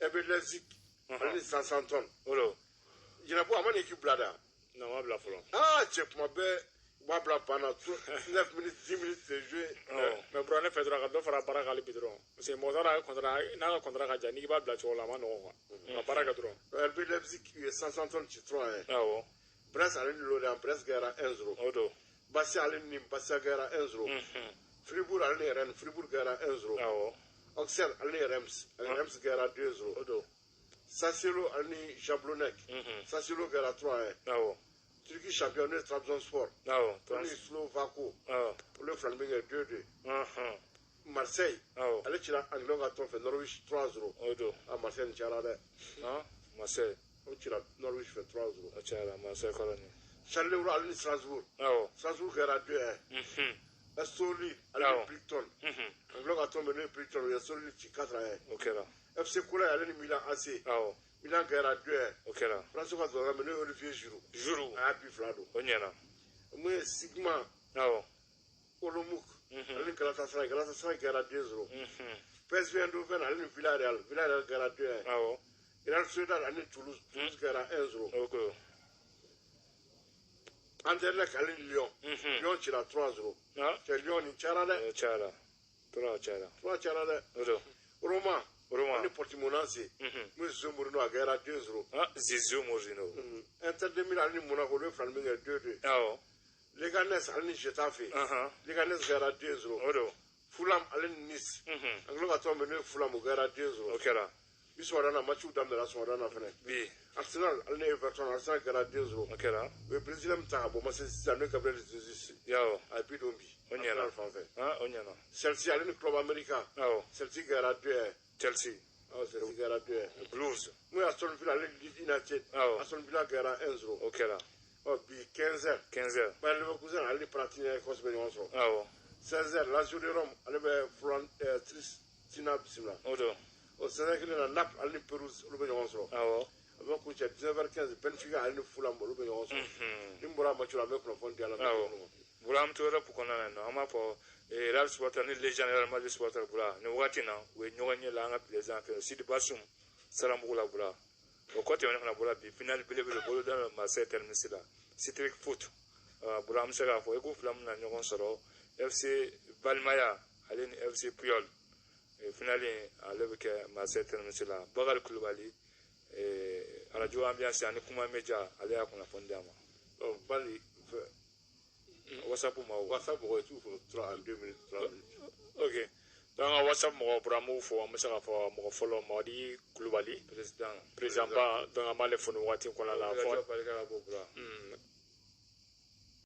RB Leipzig ale ni Southampton. O don. Jɛnɛbu, a ma nin équipe bila dɛ. Non, ma bila fɔlɔ. Ah cɛ, kuma bɛɛ u b'a bila ban na, 9 minutes, 10 minutes de jeu. Mais bura, ne fɛ dɔrɔn, ka dɔ fara baara kan hali bi dɔrɔn, parce que mɔgɔ t'a dɔn a contrat n'a ka contrat ka jan, n'i b'a bila cogo la, a ma nɔgɔn quoi, ka baara kɛ dɔrɔn. RB Leipzig, u ye Southampton ci 3-1. Brest ale ni Lorient, Brest gagné 1-0. O don. Bastia ale ni Bastia gagné 1-0. Fribourg ale ni Rennes, Fribourg gagné 1-0. Auxerre ale ni Reims, Reims gagné 2-0. O don. Sassuolo ale ni Jablonec, Sassuolo gagné 3-1. Turquie champion, n'o ye Trabzonspor, olu ni Slovako, olu ye filani min kɛ 2-2. Marseille ale cira anglais ka tɔn fɛ, Norwich 3-0. O don. Ah, Marseille nin cayara dɛ. Marseille. O cira Norwich fɛ 3-0. O cayara, Marseille kɔrɔ nin. Charleroi ale ni Strasbourg, Strasbourg kɛra 2-1. Solli ale ni Brighton, anglais ka tɔn bɛ, n'o ye Brighton, u ye Solli ci 4-1. O kɛra. FC Cologne ale ni Milan AC, Milan kɛra 2-1. O kɛra. France ka tɔn bɛ, n'o ye Olivier Giroud, Giroud. A y'a bi fila don. O ɲɛna. Mun ye Sigma Olomouc ale ni Galatasaray, Galatasaray kɛra 2-0. PSV Eindhoven ale ni Villarreal, Villarreal kɛra 2-1. Real Sociedad ale ni Toulouse, Toulouse kɛra 1-0. O ko. Anderlecht ale ni Lyon, Lyon cira 3-0. Cɛ, Lyon nin cayara dɛ. O cayara tora, o cayara. 3 cayara dɛ. O don. Roma Roma ale ni Portimonense, mun ye José Mourinho, a kɛra 2-0. Zizou Mourinho. Inter de Milan ale ni Monaco, olu ye filani min kɛ 2-2. Leganes ale ni Getafe, Leganes kɛra 2-0. O don. Fulham ale ni Nice, anglais ka tɔn bɛ, n'o ye Fulham, o kɛra 2-0. O kɛra. Bi sɔgɔmada na, matchiw daminɛra sɔgɔmada na fɛnɛ. Bi. Arsenal ale ni Everton, Arsenal kɛra 2-0. O kɛra. U ye Brésilien min ta ka bɔ Manchester City, n'o ye Gabriel Jesus, a ye bi don bi. O ɲɛna. Arsenal fan fɛ. O ɲɛna. Chelsea ale ni Club America, Chelsea kɛra 2-1. Chelsea. Awɔ, Chelsea kɛra 2-1. Blues. Mun ye Aston Villa ale ni Leeds United, Aston Villa kɛra 1-0. O kɛra. Ɔ bi 15 heures, 15 heures. Bayer Leverkusen ale ni Panathinaikos bɛ ɲɔgɔn sɔrɔ. 16 heures, Lazio de Rome ale bɛ Florent Tristina bisimila. O don. O 16 heures kelen na, Naples ale ni Perouse, olu bɛ ɲɔgɔn sɔrɔ. A bɛ kuncɛ 19h15, Benfica ale ni Fulham, olu bɛ ɲɔgɔn sɔrɔ. Ni n bɔra match la, an bɛ kunnafoni di a la. Bura, an bɛ to Europe kɔnɔna na yen nɔ, an b'a fɔ Real supporter ni Légion, Real Madrid supporter, bura, nin wagati in na, u ye ɲɔgɔn ye la an ka président fɛ Sidi Basum Sarambugu la. Bura, o kɔ tɛmɛnen fana, bura, bi finale belebele bolo da Marseille Terminus la, Citric Foot. Bura, an bɛ se k'a fɔ équipe fila min na ɲɔgɔn sɔrɔ, FC Balimaya ale ni FC Puyol. Finale in ale bɛ kɛ Marseille Terminus la. Bakari Kulubali, radio ambiance ani kuma media, ale y'a kunnafoni d'a ma. Ɔ Bali fɛ. WhatsApp ma o. WhatsApp mɔgɔ ye t'u fɔ 3 en 2 minutes, 3 minutes. Ok, donc an ka WhatsApp mɔgɔ, bɔra, an b'u fɔ. An bɛ se k'a fɔ mɔgɔ fɔlɔ, Mamadi Kulubali. Président. Président ba. Donc an b'ale fo nin waati kɔnɔna la. Fɔ fɔ barika ka bɔ, bura.